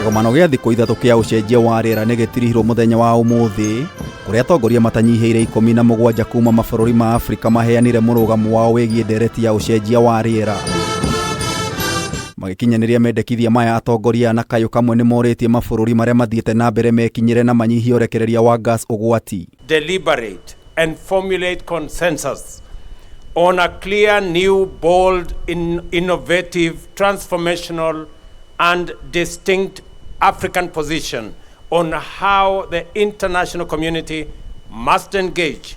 Kĩgomano gĩa thikũ 3 kĩa ũcenjia wa rĩera nĩ gĩtirihirwo mũthenya wa ũmũthĩ, kũrĩa atongoria matanyihĩire 17 kuma mabũrũri ma Afrika maheanire mũrũgamo wao wĩgiĩ ndereti ya ũcenjia wa rĩera. Magĩkinyanĩria mendekithia maya, atongoria na kayũ kamwe nĩ morĩtie mabũrũri marĩa mathiĩte na mbere mekinyĩre na manyihie ũrekereria wa gas ũgwati. Deliberate and formulate consensus on a clear, new, bold, innovative, transformational and distinct African position on how the international community must engage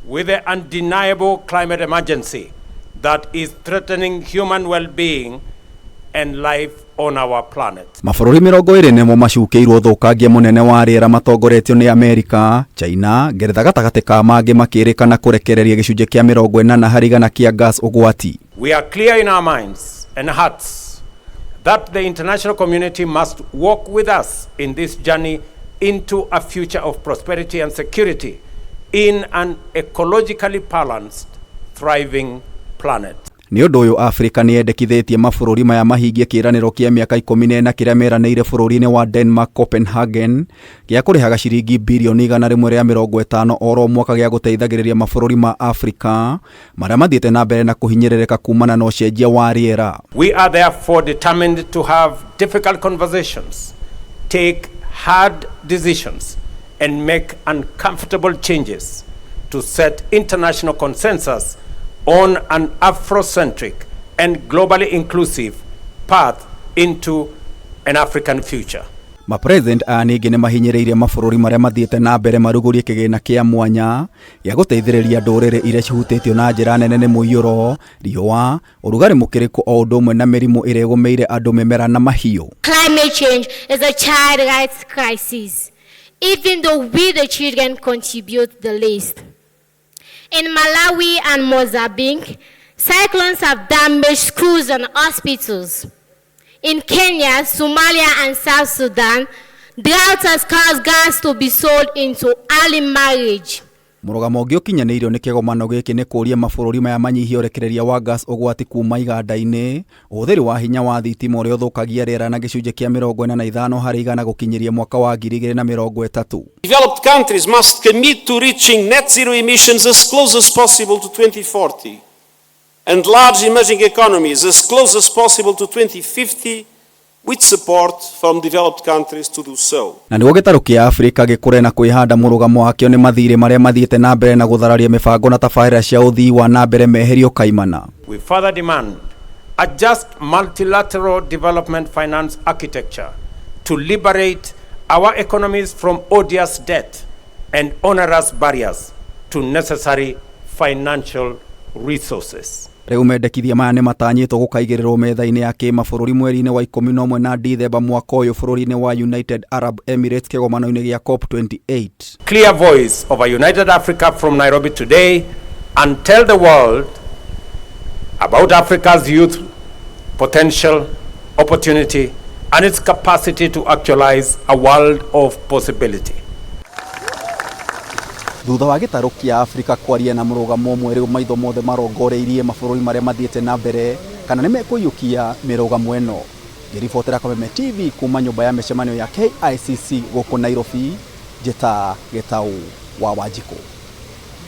with the undeniable climate emergency that is threatening human well-being and life on our planet. Mabũrũri 20 nĩmo macukĩirwo ũthũkangia mũnene wa rĩera matongoretio nĩ Amerika, China, Ngeretha gatagatĩ ka mangĩ, makĩrĩkana kũrekereria gĩcunjĩ kĩa 80% kĩa gas ũgwati. We are clear in our minds and hearts that the international community must walk with us in this journey into a future of prosperity and security in an ecologically balanced, thriving planet. Nĩ ũndũ ũyũ, Afrika nĩ yendekithĩtie mabũrũri maya mahingie kĩĩranĩro kĩa mĩaka 14 kĩrĩa meranĩire bũrũri-inĩ wa Denmark, Copenhagen, gĩa kũrĩhaga ciringi birioni 150 oro mwaka gĩa gũteithagĩrĩria mabũrũri ma Afrika marĩa mathiĩte na mbere na kũhinyĩrĩrĩka kumana na ũcenjia wa rĩera. We are therefore determined to have difficult conversations, take hard decisions, and make uncomfortable changes to set international consensus on an Afrocentric and globally inclusive path into an African future. Mapresident aya ningĩ nĩ mahinyĩrĩirie mabũrũri marĩa mathiĩte na mbere marugũrie kĩgĩna kĩa mwanya gĩa gũteithĩrĩria ndũrĩrĩ iria cihutĩtio na njĩra nene nĩ mũiyũro, riũa, ũrugarĩ mũkĩrĩku o ũndũ ũmwe na mĩrimũ ĩrĩa ĩgũmĩire andũ, mĩmera na mahiũ. Climate change is a child rights crisis, even though we, the children, contribute the least. In Malawi and Mozambique, cyclones have damaged schools and hospitals. In Kenya, Somalia, and South Sudan, drought has caused girls to be sold into early marriage. Mũrũgamo ũngĩ ũkinyanĩirio nĩ kĩgomano gĩkĩ nĩ kũũria mabũrũri maya manyihie ũrekereria wa gas ũgwati kuma iganda-inĩ, ũhũthĩri wa hinya wa thitima ũrĩa ũthũkagia rĩera na gĩcunjĩ kĩa 45% gũkinyĩria mwaka wa 2030. Developed countries must commit to reaching net zero emissions as close as possible to 2040, and large emerging economies as close as possible to 2050, with support from developed countries to do so. Na nĩguo gĩtarũ kĩa Afrika gĩkũre na kwĩhanda mũrũgamo wakĩo nĩ mathirĩ marĩa mathiĩte na mbere na gũthararia mĩbango na tabarĩra cia ũthii wa na mbere meherio kaimana. We further demand a just multilateral development finance architecture to liberate our economies from odious debt and onerous barriers to necessary financial resources. Rĩu mendekithia maya nĩ matanyĩtwo gũkaigĩrĩrwo metha-inĩ ya kĩmabũrũri mweri-inĩ wa 11 na Dithemba mwaka ũyũ bũrũri-inĩ wa United Arab Emirates kĩgomano-inĩ gĩa COP28. Clear voice of a united Africa from Nairobi today and tell the world about Africa's youth potential, opportunity, and its capacity to actualize a world of possibility. Thutha wa gĩtarũ kĩa Afrika kwaria na mũrũgamo ũmwe, rĩu maitho mothe marongoreirie mabũrũri marĩa mathiĩte na mbere kana nĩ mekũiyũkia mĩrũgamo ĩno. Ngĩribotera Kameme TV kuma nyũmba ya mĩcemanio ya KICC gũkũ Nairobi, njĩta Gĩtaũ wa Wanjikũ.